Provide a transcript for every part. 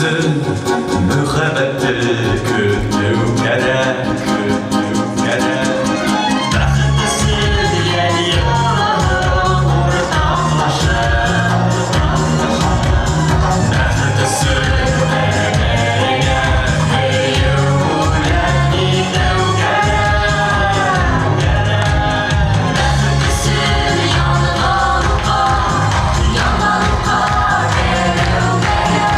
өсөн мөхәббәтте көтөү кәрәк, көтөү кәрәк. Бәхет өсөн йән уртаҡлашып, бәхет өсөн бер-береңә һөйөү бүләк итеү кәрәк. Бәхет өсөн янған утҡа, янған утҡа кереү кәрәк.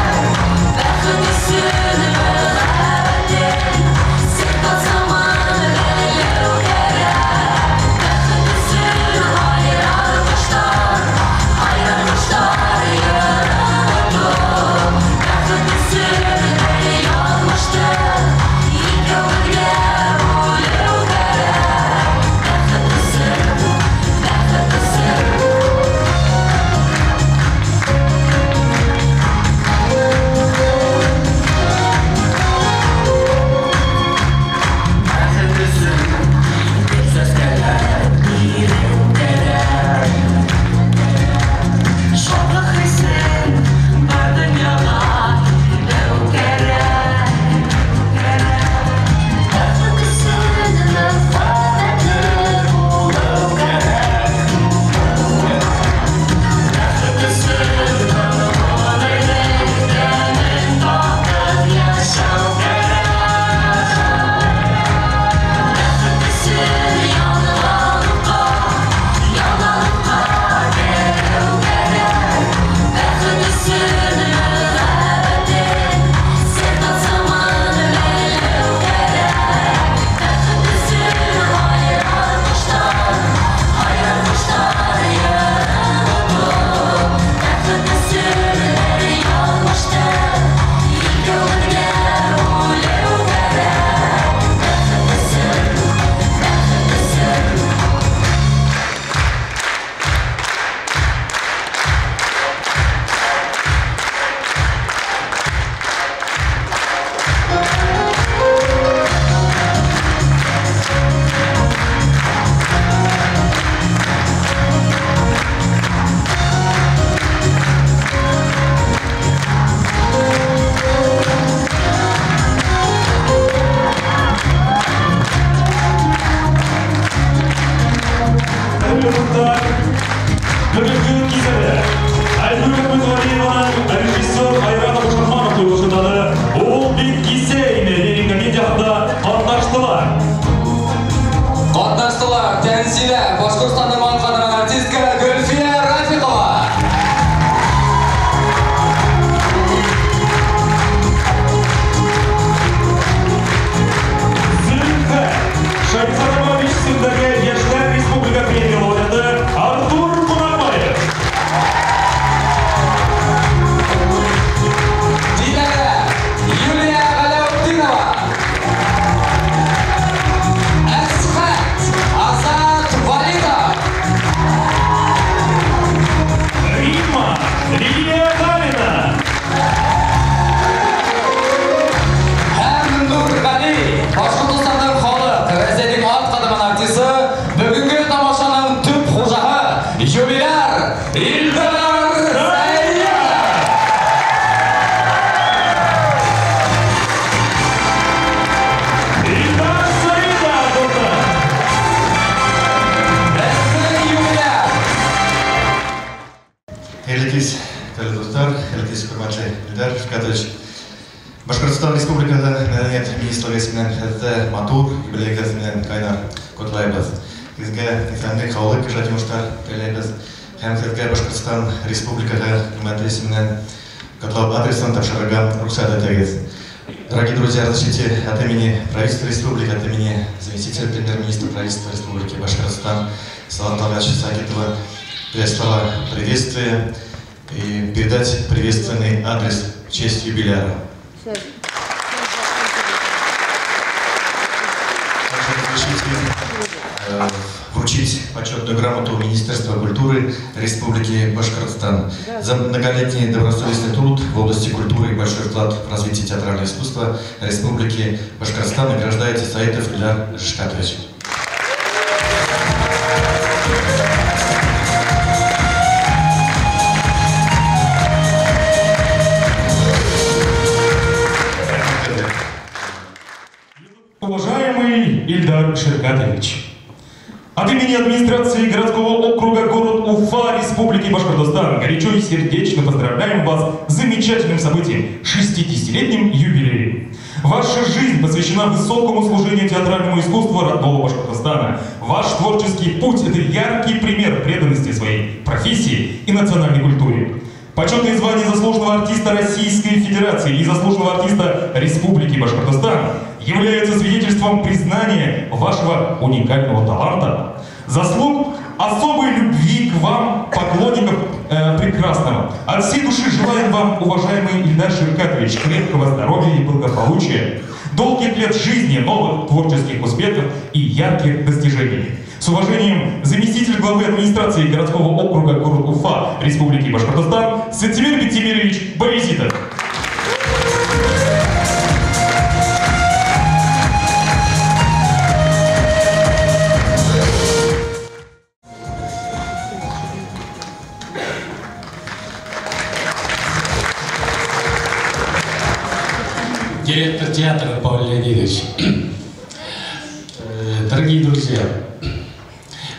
Бәхет өсөн мөхәббәттең сер тылсымын белеү кәрәк. Бәхет өсөн һайрар ҡоштар, һайрар ҡоштар йырын отоп. Бәхет өсөн бер яҙмышты икәү бергә бүлеү кәрәк. Бәхет өсөн, бәхет өсөн. Бәхет өсөн гөл сәскәләр биреү кәрәк. Шатлыҡ хисен бар донъяға һибеү кәрәк. Бәхет өсөн мөхәббәтле булыу кәрәк. Бәхет өсөн ғүмерҙең тәмен татып йәшәү кәрәк. Бәхет өсөн янған утҡа, янған утҡа кереү кәрәк. Бәхет өсөн мөхәббәттең сер тылсымын белеү кәрәк. Бәхет өсөн һайрар ҡоштар, һайрар ҡоштар йырын отоп. Бәхет өсөн бер яҙмышты икәү бергә бүлеү кәрәк. Бәхет өсөн, бәхет өсөн. Хөрмәтле Бөгөнгө кисәдә Айгөл Әхмәтғәлиеваның режиссер Айрат Абушахманов ҡуйылышындағы «Ул бит кисә ине» лирик комедияһында ҡатнаштылар. Ҡатнаштылар Тәнзилә, Башҡортостандың атҡаҙанған артистка Гөлфиә Рафиҡова. Зөлфәт, Шәйхзада Бабич исемендәге Йәштәр республика премия лауреаты Артур Ҡунаҡбаев. Диләрә, Юлия Ғәләүетдинова. Әсхәт, Азат Валитов. Римма, Лилия Галина. Һәм Нурғәли, Башҡортостандың халыҡ, Рәсәйҙең атҡаҙанған артисы, бөгөнгө тамашаның төп хужаһы, юбиляр Илдар Сәйәтов. Илдар Сәйәтов, дуҫтар. Беҙҙең юбиляр. Хәйерле кис, хөрмәтле дуҫтар, хәйерле кис, хөрмәтле Илдар Шәүкәтович. Башҡортостан Республикаһы Мәҙәниәт министрлығы исеменән һеҙҙе матур юбилейығыҙ менән ҡайнар ҡотлайбыҙ. Һеҙгә иҫәнлек, һаулыҡ, ижади уңыштар теләйбеҙ. Һәм һеҙгә Башҡортостан Республикаһы Хөкүмәте исеменән ҡотлау адресын тапшырырға рөхсәт итегеҙ. Дорогие друзья, разрешите от имени правительства республики, от имени заместителя премьер-министра правительства Республики Башкортостан Салавата Талгатовича Сагитова передать слова приветствия и передать приветственный адрес в честь юбиляра. Также разрешите вручить почетную грамоту Министерства культуры Республики Башкортостан за многолетний добросовестный труд в области культуры и большой вклад в развитие театрального искусства Республики Башкортостан награждается Саитов Ильдар Жишкатович. Ширкатович! От имени администрации городского округа город Уфа Республики Башкортостан горячо и сердечно поздравляем вас с замечательным событием – 60-летним юбилеем. Ваша жизнь посвящена высокому служению театральному искусству родного Башкортостана. Ваш творческий путь – это яркий пример преданности своей профессии и национальной культуре. Почетные звания заслуженного артиста Российской Федерации и заслуженного артиста Республики Башкортостан являются свидетельством признания вашего уникального таланта, заслуг особой любви к вам, поклонников прекрасного. От всей души желаем вам, уважаемый Ильдар Ширкатович, крепкого здоровья и благополучия, долгих лет жизни, новых творческих успехов и ярких достижений. С уважением, заместитель главы администрации городского округа город Уфа Республики Башкортостан Светимир Бектимирович Баязитов. Директор театра Павел Леонидович. Дорогие друзья,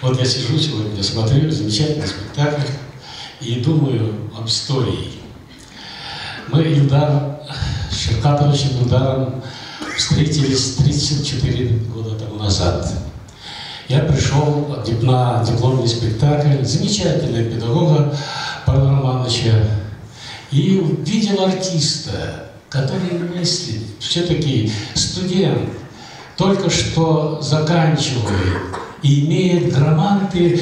вот я сижу сегодня, смотрю замечательный спектакль и думаю об истории. Мы Ильдар Ширкатовичем Ильдаром встретились 34 года тому назад. Я пришел на дипломный спектакль замечательного педагога Павла Романовича и увидел артиста, который мыслит, все-таки студент, только что заканчивает и имеет громадный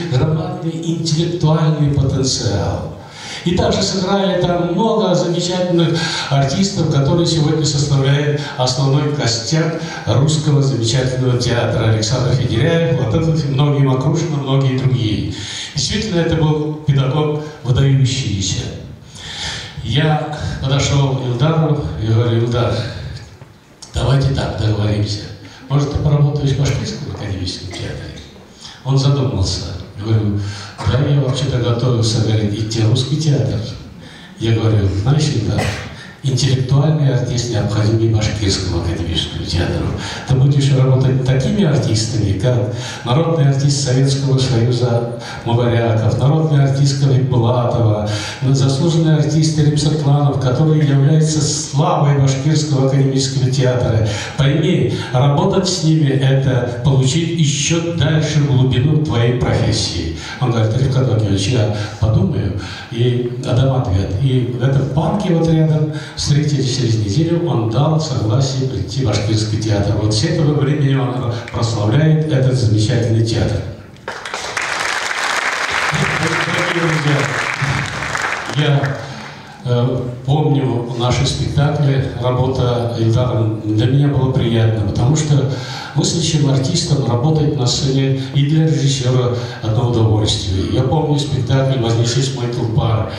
интеллектуальный потенциал. И также сыграли там много замечательных артистов, которые сегодня составляют основной костяк русского замечательного театра. Александр Федеряев, Латыпов, многие Макрушина, многие другие. Действительно, это был педагог выдающийся. Я подошел к Ильдару и говорю: Ильдар, давайте так договоримся. Может, ты поработаешь в Башкирском академическом театре? Он задумался. Я говорю: да, я вообще-то готовился, говорит, идти в русский театр. Я говорю: знаешь, Ильдар, интеллектуальный артист необходим и Башкирскому академическому театру. Ты будешь работать такими артистами, как народный артист Советского Союза Мубаряков, народный артист Калибулатова, заслуженный артист Римсатланов, который является славой Башкирского академического театра. Пойми, работать с ними – это получить еще дальше глубину твоей профессии. Он говорит: Рифкат Вакилович, я подумаю и отдам ответ. И в этом парке вот рядом встретились через неделю, он дал согласие прийти в Башкирский театр. Вот с этого времени он прославляет этот замечательный театр. Дорогие друзья, я помню наши спектакли, работа Ильдаром для меня была приятна, потому что мыслящим артистом работать на сцене и для режиссера одно удовольствие. Я помню спектакль «Вознесись мой тулпар»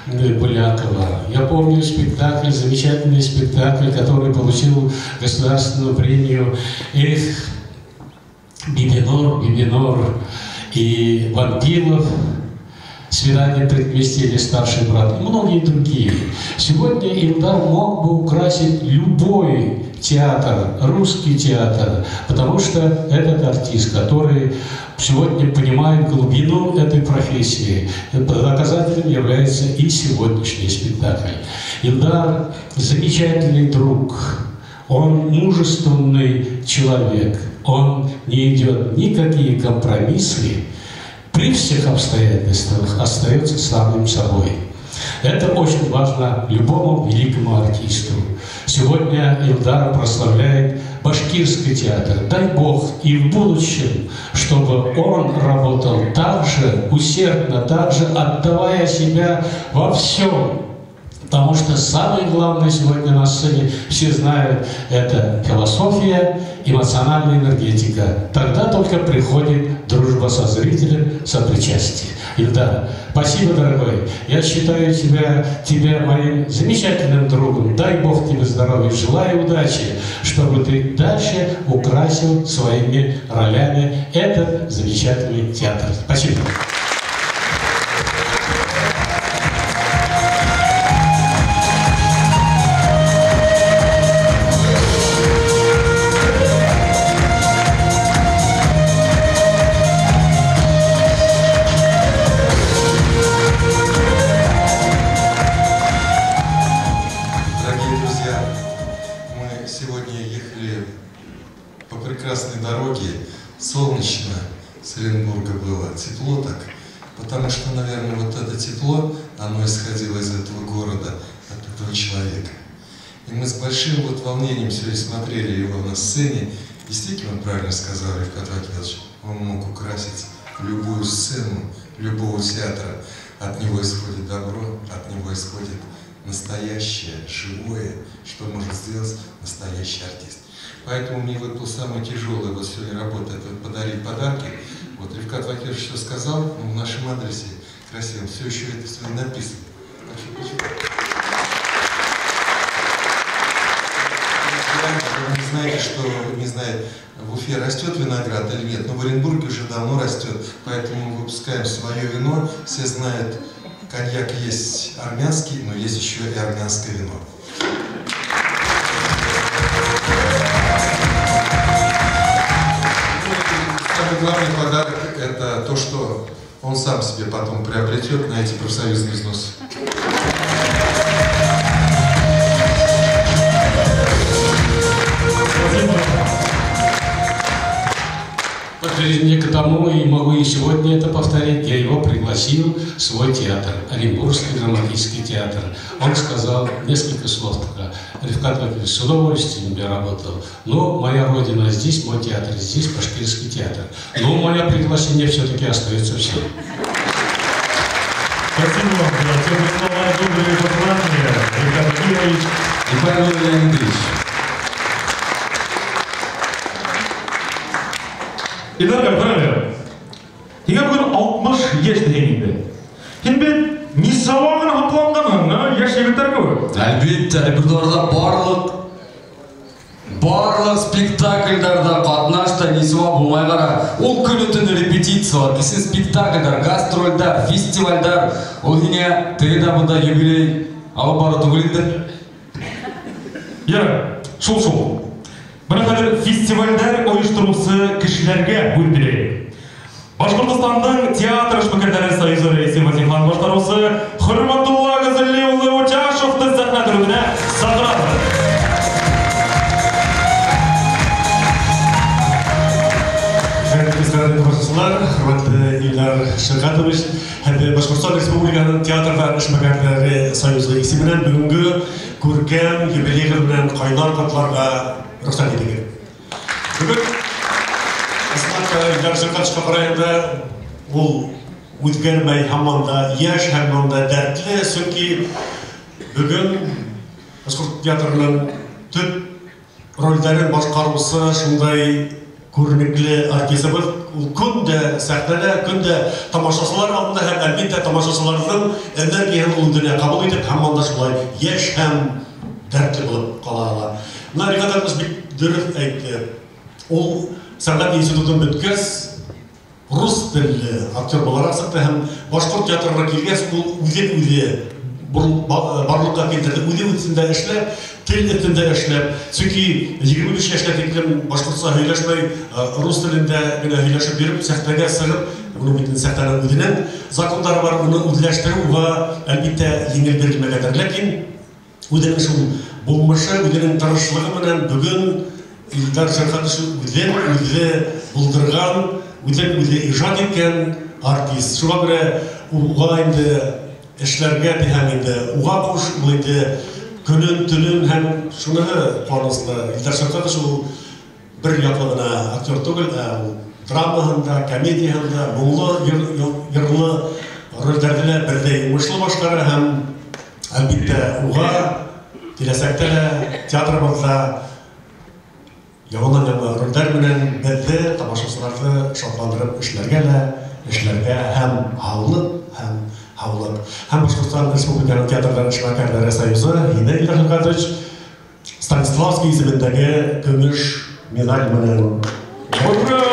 Булякова. Я помню спектакль, замечательный спектакль, который получил государственную премию «Эх, Бибинор, Бибинор» и «Вампилов», «Свидание предместья» «Старший брат» и многие другие. Сегодня Ильдар мог бы украсить любой театр, русский театр, потому что этот артист, который сегодня понимает глубину этой профессии, доказателем является и сегодняшний спектакль. Ильдар замечательный друг, он мужественный человек, он не идет никакие компромиссы, при всех обстоятельствах остается самим собой. Это очень важно любому великому артисту. Сегодня Ильдар прославляет Башкирский театр. Дай Бог и в будущем, чтобы он работал так же усердно, так же отдавая себя во всем. Потому что самое главное сегодня на сцене, все знают, это философия, эмоциональная энергетика. Тогда только приходит дружба со зрителем, сопричастие. Ильдар, спасибо, дорогой. Я считаю тебя моим замечательным другом. Дай Бог тебе здоровья, желаю удачи, чтобы ты дальше украсил своими ролями этот замечательный театр. Спасибо. Потому что, наверное, вот это тепло, оно исходило из этого города, от этого человека. И мы с большим вот волнением сегодня смотрели его на сцене. Действительно, он правильно сказал, Рифкат Вакилович, он мог украсить любую сцену, любого театра. От него исходит добро, от него исходит настоящее, живое, что может сделать настоящий артист. Поэтому мне выпала самая тяжелая вот сегодня работа, это подарить подарки. Вот Рифкат Вакилович что сказал, ну, в нашем адресе красивом, все еще это сегодня написано. Так что, вы не знаете, что, не знаю, в Уфе растет виноград или нет, но в Оренбурге уже давно растет, поэтому мы выпускаем свое вино. Все знают, коньяк есть армянский, но есть еще и армянское вино. Самый главный подарок – это то, что он сам себе потом приобретет на эти профсоюзные взносы. Подтверждение к тому, и могу и сегодня это повторить, я его пригласил в свой театр, Оренбургский драматический театр. Он сказал несколько слов тогда. Рифкат Вакилович, с удовольствием я работал, но моя родина здесь, мой театр здесь, Башкирский театр. Но мое приглашение все-таки остается в силе. Спасибо вам за теплые слова, добрые пожелания, Рифкат Вакилович и Павел Леонидович. Илдар Габдуллович, һиңә бөгөн 60 йәш тигән инде. Һин бит нисауа ғына һапланғанһың, йәш егеттәр кеүек. Әлбиттә, репертуарҙа барлыҡ спектаклдәрҙә ҡатнаш та нисауа булмай ҡара. Ул көнө-төнө репетициялар, кисен спектаклдәр, гастролдәр, фестивалдәр. Ул һиңә теге дә бында юбилей алып барыу түгел инде. Ярар, шул-шул. Бына хәҙер фестивалдәр ойоштороусы кешеләргә һүҙ бирәйек. Башҡортостандың театр эшмәкәрҙәре союзы рәйесе вазифаны башҡарыусы Хөрмәтулла Ғәзәлли улы Утяшевты сәхнә түренә саҡырабыҙ. Хөрмәтле тамашасылар, хөрмәтле Илдар Ширҡатович, һәм Башҡортостан Республикаһының театрҙар эшмәкәрҙәре союзы исеменән бөгөнгө күркәм юбилейығыҙ менән ҡайнар ҡотларға рөхсәт итегеҙ. Бөгөн Илдар Ширҡатовичҡа ҡарағанда ул үҙгәрмәй, һаман да йәш, һаман да дәртле, сөнки бөгөн Башҡорт театрының төп ролдәрен башҡарыусы шундай күренекле артисыбыҙ. Ул көн дә сәхнәлә, көн дә тамашасылар алдында һәм әлбиттә тамашасыларҙың энергияһын ул үҙенә ҡабул итеп, һаман да шулай йәш һәм дәртле булып ҡала ала. Бына Рифкат Вакилович бик дөрөҫ әйтте. Ул сәнғәт институтын бөткәс, рус телле актер булараҡ сыҡты һәм башҡорт театрына килгәс, ул үҙен-үҙе барлыҡҡа килтерҙе, үҙе үҙендә эшләп, тел өҫтөндә эшләп. Сөнки 25 йәшкә тиклем башҡортса һөйләшмәй, рус телендә генә һөйләшеп йөрөп, сәхнәгә сығып, уның бит сәхнәнең үҙенең закондары бар, уны үҙләштереү уға әлбиттә еңел бирелмәгәндер. Ләкин үҙенең шул булмышы, үҙенең тырышлығы менән бөгөн Илдар Ширҡатович үҙен үҙе булдырған, үҙен үҙе ижад иткән артист. Шуға күрә уға инде эшләргә тиһәң инде, уға ҡуш, ул инде көнөн, төнөн һәм шуныһы ҡыуаныслы. Илдар Ширҡатович ул бер яҡлы ғына актер түгел, ә ул драмаһында, комедияһында, моңло, йырлы ролдәрҙе лә берҙәй уңышлы башҡара һәм әлбиттә уға киләсәктә лә театрыбыҙҙа яңынан-яңы ролдәр менән беҙҙе, тамашасыларҙы шатландырып эшләргә лә, эшләргә һәм һаулыҡ, һәм һаулыҡ. Һәм Башҡортостан Республикаһының театрҙар эшмәкәрҙәре союзы һине, Илдар Ширҡатович, Станиславский исемендәге көмөш медаль менән. Ура!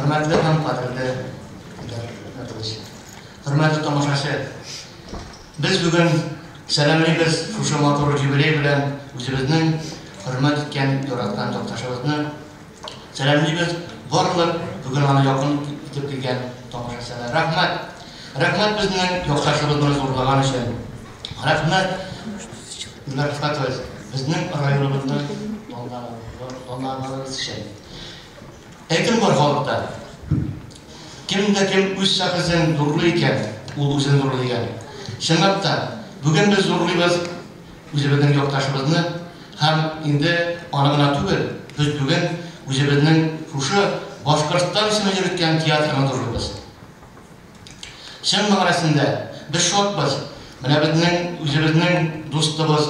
Хөрмәтле һәм ҡәҙерле хөрмәтле тамашасы, беҙ бөгөн сәләмләйбеҙ шушы матур юбилей белән үҙебеҙҙең хөрмәт иткән, яратҡан яҡташыбыҙны сәләмләйбеҙ. Барлыҡ бөгөн аны яҡын итеп килгән тамашасылар, рәхмәт. Рәхмәт беҙҙең яҡташыбыҙны ҙурлаған өсөн. Рәхмәт, Илдар Рифҡәтович, беҙҙең районыбыҙҙы данлағанығыҙ өсөн. Әйтем бар халыҡта: кем дә кем үҙ шәхесен ҙурлай икән, ул үҙен ҙурлай икән. Чынлап та, бөгөн беҙ ҙурлайбыҙ үҙебеҙҙең яҡташыбыҙны, һәм инде аны ғына түгел, беҙ бөгөн үҙебеҙҙең шушы Башҡортостан исемен йөрөткән театрны ҙурлайбыҙ. Чын мәғәнәһендә беҙ шатбыҙ. Менә беҙҙең үҙебеҙҙең дуҫтыбыҙ,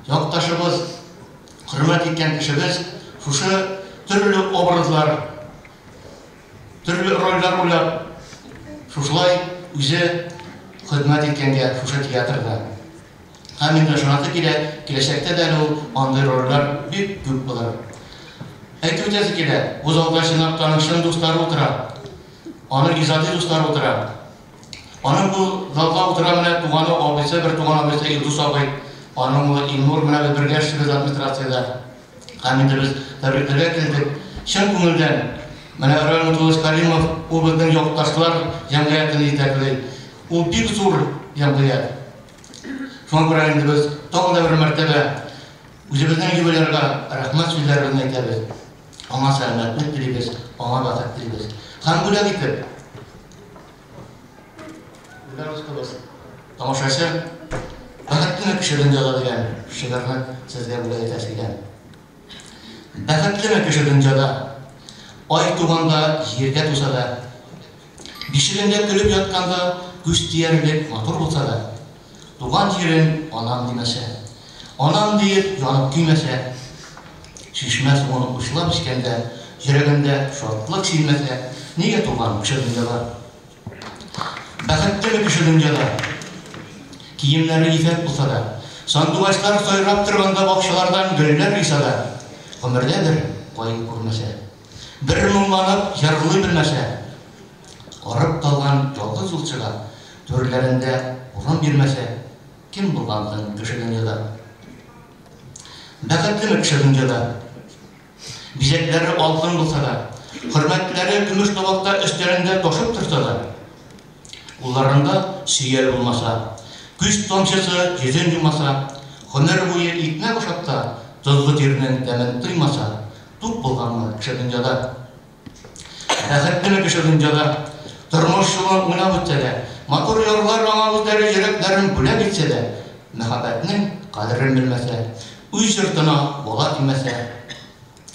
яҡташыбыҙ, хөрмәт иткән кешебеҙ шушы төрлө образлар, төрлө ролдәр уйлап, шушылай үҙе хеҙмәт иткәнгә шушы театрҙа. Һәм инде ышанасы килә, киләсәктә дә әле ул андай ролдәр бик күп булыр. Әйтеп үтәсе килә, бу залда чынлап та аның чын дуҫтары утыра, аның ижади дуҫтары утыра. Аның бу залда утыра менә туғаны абыйсы, бер туған абыйсы Илдус абый, аның улы Илнур менән беҙ бергә эшлибеҙ администрацияда. Һәм инде беҙ тәбрикләргә килдек. Чын күңелдән менә Равил Мутуллович Каримов, ул беҙҙең яҡташлар йәмғиәтен етәкләй. Ул бик ҙур йәмғиәт. Шуңа күрә инде беҙ тағы да бер мәртәбә үҙебеҙҙең юбилярға рәхмәт һүҙҙәребеҙне әйтәбеҙ. Аңа сәләмәтлек теләйбеҙ, аңа бәхет теләйбеҙ. Һәм бүләк итеп Илдар дуҫыбыҙ, тамашасы, бәхетлеме кеше донъяда дигән шиғырны һеҙгә бүләк итәсе килә. Бәхетлеме кеше донъяда, ай туғанда ергә туса да, бишегендә көлөп ятҡанда күҙ тейәрлек матур булса да, туған ерен анам тимәсә, анам тиеп янып көймәсә, шишмә суын учлап эскәндә йөрәгендә шатлык сизмәсә, нигә туған кеше донъяда? Бәхетлеме кеше донъяда? Киемнәре ефәк булса да, сандугачлар сайрап торганда бакчалардан гөлләр йыйса да, ғүмердә бер кайгы күрмәсә, бер моңланып йырлый белмәсә, арып талган ялгыз юлчыга түрләрендә урын бирмәсә, кем булгансың кеше донъяда? Бәхетлеме кеше донъяда? Бизәкләре алтын булса да, хөрмәтләре көмөш табаҡта өҫтәлендә ташып торса да, ҡулларында сөйәл булмаса, күҙ тамсыһы йөҙөн йоммаса, ғүмер буйы икмәк ашап та тоҙло тиренең тәмен тоймаса, туп булғанмы кеше донъяда? Бәхетлеме кеше донъяда? Тормош юлын уйнап үтсә дә, матур ярлар аңа үҙҙәре йөрәктәрен бүләк итсә дә, мөхәббәтнең ҡәҙерен белмәсә, үҙ йортона бала тимәсә,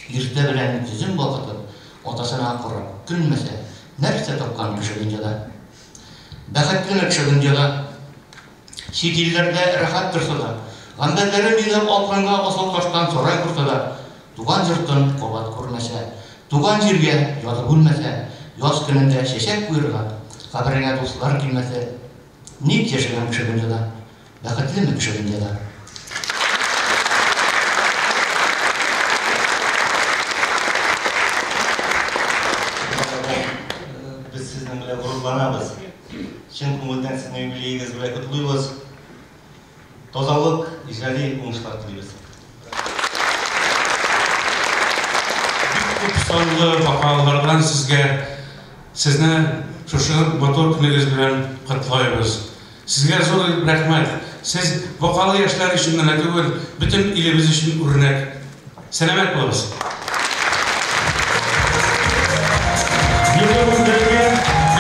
иртә белән йөҙөн балҡытып, атасына ҡарап көлмәсә, нәрсә тапҡан кеше донъяда? Бәхетлеме кеше донъяда? Сит илдәрҙә рәхәт торса да, ғәмбәлдәрен биҙәп алтынға асыл таштан сарай ҡорса да, туған йортон ҡабат күрмәсә, туған ергә ятып үлмәсә, яҙ көнөндә сәсәк ҡуйырға ҡәбереңә дуҫлар килмәҫә, ник йәшәгән кеше донъяда? Бәхетлеме кеше донъяда? Беҙ һеҙҙең белән ғорурланабыҙ. Чын күңелдән һеҙҙең юбилейығыҙ белән ҡотлайбыҙ. Тазалыҡ, ижади уңыштар теләйбеҙ. Бик күп санлы бакалардан сезгә сезне шушы матур көнегеҙ белән ҡотлайбыҙ. Сезгә ҙур рәхмәт. Сез бакалы йәшләр өсөн генә түгел, бөтөн илебеҙ өсөн үрнәк. Сәләмәт булығыҙ.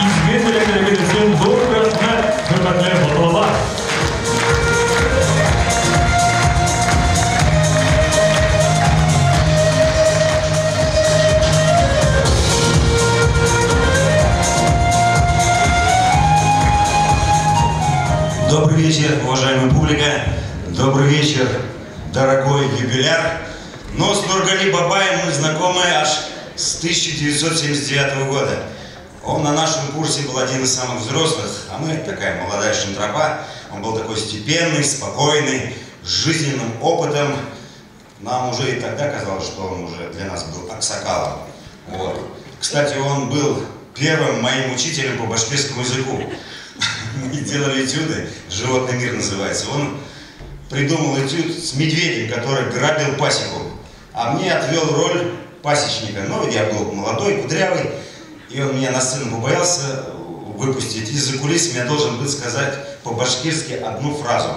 Изге теләкләрегеҙ өсөн ҙур рәхмәт, хөрмәтле балалар. Добрый вечер, уважаемая публика. Добрый вечер, дорогой юбиляр. Но с Нургали Бабаем мы знакомы аж с 1979 года. Он на нашем курсе был один из самых взрослых, а мы такая молодая шантропа. Он был такой степенный, спокойный, с жизненным опытом. Нам уже и тогда казалось, что он уже для нас был аксакалом. Вот. Кстати, он был первым моим учителем по башкирскому языку. Мы делали этюды, «Животный мир» называется. Он придумал этюд с медведем, который грабил пасеку. А мне отвел роль пасечника. Ну, я был молодой, кудрявый, и он меня на сцену побоялся выпустить. Из-за кулис я должен был сказать по-башкирски одну фразу.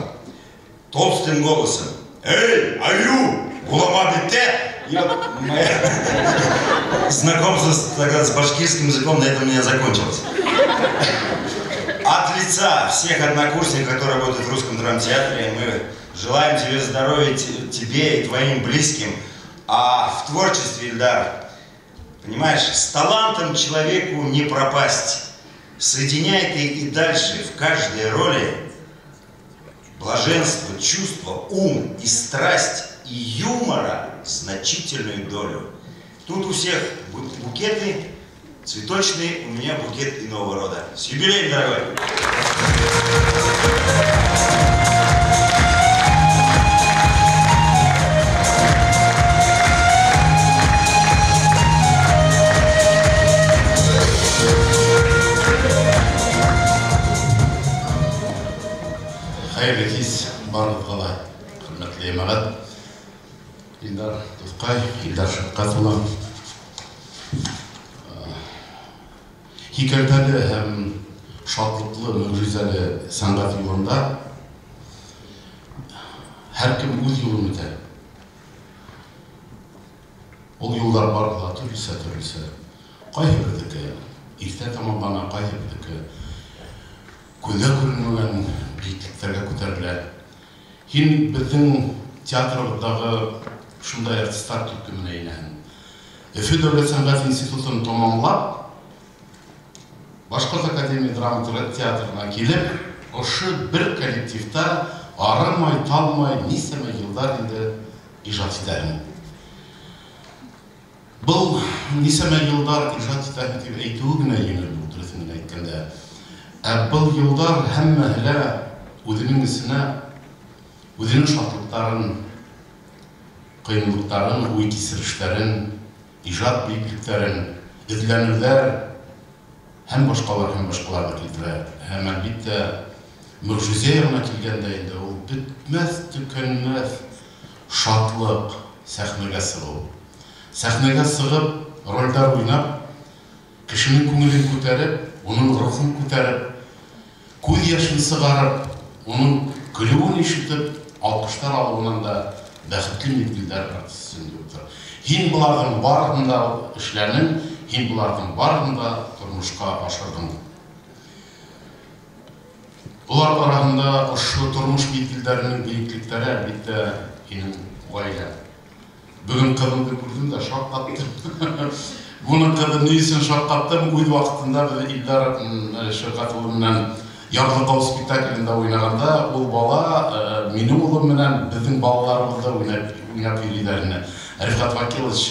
Толстым голосом. «Эй, аю, улама бите!» И вот мое знакомство тогда с башкирским языком на этом у меня закончилось. От лица всех однокурсников, которые работают в русском драмтеатре, мы желаем тебе здоровья, тебе и твоим близким. А в творчестве, Ильдар, понимаешь, с талантом человеку не пропасть. Соединяй ты и дальше в каждой роли блаженство, чувство, ум и страсть, и юмора значительную долю. Тут у всех букеты цветочные, у меня букет иного рода. С юбилеем, дорогой! Хәйерле кис барығыҙға ла, хөрмәтле йәмәғәт. Илдар дуҫҡай, Илдар Шәфҡәт улы. Һикәлтәле һәм шатлыҡлы, мөғжизәле сәнғәт юлында һәр кем үҙ юлын үтә. Ул юлдар барыһы ла төрлөсә-төрлөсә. Ҡайһы берҙеке иртә тамамлана, ҡайһы берҙеке күҙгә күренмәгән бейеклектәргә күтәрелә. Һин беҙҙең театрыбыҙҙағы шундай артистар төркөмөнә инәһең. Өфө дәүләт сәнғәт институтын тамамлап, Башҡорт академия драма театрына килеп, ошо бер коллективта арымай, талмай, нисәмә йылдар инде ижад итәһең. Был нисәмә йылдар ижад итәһең тип әйтеүе генә еңел ул, дөрөҫөн генә әйткәндә. Ә был йылдар һәммәһе лә үҙенең эсенә үҙенең шатлыҡтарын, ҡыйынлыҡтарын, уй-кисерештәрен, ижад бейеклектәрен, эҙләнеүҙәр һәм башҡалар, һәм башҡаларҙы килтерә. Һәм әлбиттә, мөғжизә яғына килгәндә инде ул бөтмәҫ, төкәнмәҫ шатлыҡ сәхнәгә сығыу. Сәхнәгә сығып, ролдәр уйнап, кешенең күңелен күтәреп, уның рухын күтәреп, күҙ йәшен сығарып, уның көлөүен ишетеп, алҡыштар алыуынан да бәхетле миҙгелдәр артист өсөн юҡтыр. Һин быларҙың барыһын да эшләнең, һин быларҙың барыһын да тормошҡа ашырҙың. Улар араһында ошо тормош миҙгелдәренең бейеклектәре әлбиттә һинең ғаиләң. Бөгөн ҡыҙымды күрҙем дә шаҡ ҡаттым. Уның ҡыҙы ни өсөн шаҡ ҡаттым? Үҙ ваҡытында беҙ Илдар Шәфҡәт улы менән Ярлыҡау спектаклендә уйнағанда, ул бала минең улым менән беҙҙең балаларыбыҙҙы уйнап йөрөйҙәр ине. Рифҡәт Вәкилович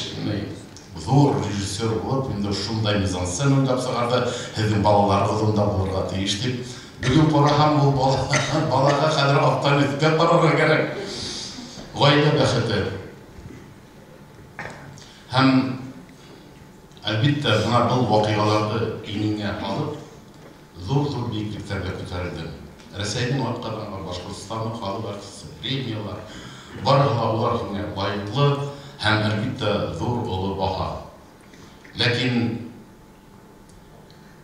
ҙур режиссер булып, инде шундай мизансцена уйлап сығарҙы, һеҙҙең балаларығыҙ унда булырға тейеш тип. Бөгөн ҡараһам, ул балаға хәҙер аҫтан өҫкә ҡарарға кәрәк. Ғаилә бәхете. Һәм әлбиттә, бына был ваҡиғаларҙы иңеңә алып, ҙур-ҙур бейеклектәргә күтәрелдең. Рәсәйҙең атҡаҙанған Башҡортостандың халыҡ артисы, премиялар, барыһы ла улар һиңә лайыҡлы һәм әлбиттә ҙур оло баһа. Ләкин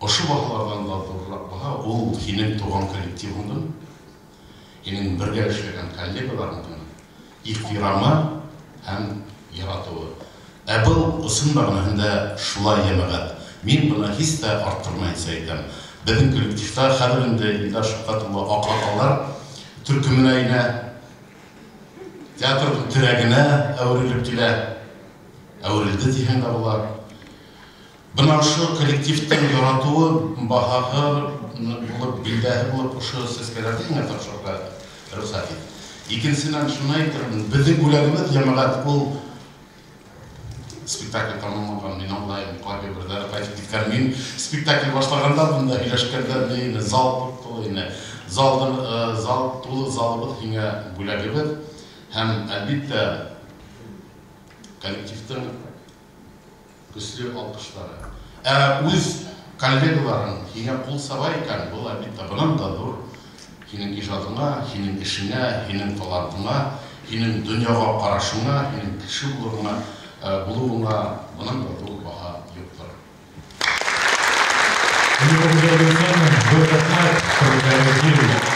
ошо баһаларҙан да ҙурыраҡ баһа ул һинең тыуған коллективыңдың, һинең бергә эшләгән коллегаларыңдың ихтирамы һәм яратыуы. Ә был ысын мәғәнәһендә шулай, йәмәғәт. Мин быны һис тә арттырмайынса әйтәм. Беҙҙең коллективта хәҙер инде Илдар Шәфҡәт улы аҡһаҡалдар төркөмөнә инә, театрҙың терәгенә әүерелеп килә, әүерелде тиһәң дә була. Бына ошо коллективтың яратыуы баһаһы булып, билдәһе булып ошо сәскәләрҙе һиңә тапшырырға рөхсәт ит. Икенсенән, шуны әйтермен, беҙҙең бүләгебеҙ, йәмәғәт, ул спектакль тамамланған, мин аңлайым, ҡайһы берҙәре ҡайтып киткән. Мин спектакль башлағанда бында һөйләшкәндә ине, зал тулы ине. Зал тулы, залыбыҙ һиңә бүләгебеҙ. Һәм әлбиттә коллективтың көслө алҡыштары. Ә үҙ коллегаларың һиңә ҡул саба икән, был әлбиттә бынан да ҙур һинең ижадыңа, һинең эшеңә, һинең талантыңа, һинең донъяға ҡарашыңа, һинең кеше булыуыңа, булыуыңа бынан да ҙур баһа юҡтыр. Ҙур рәхмәт.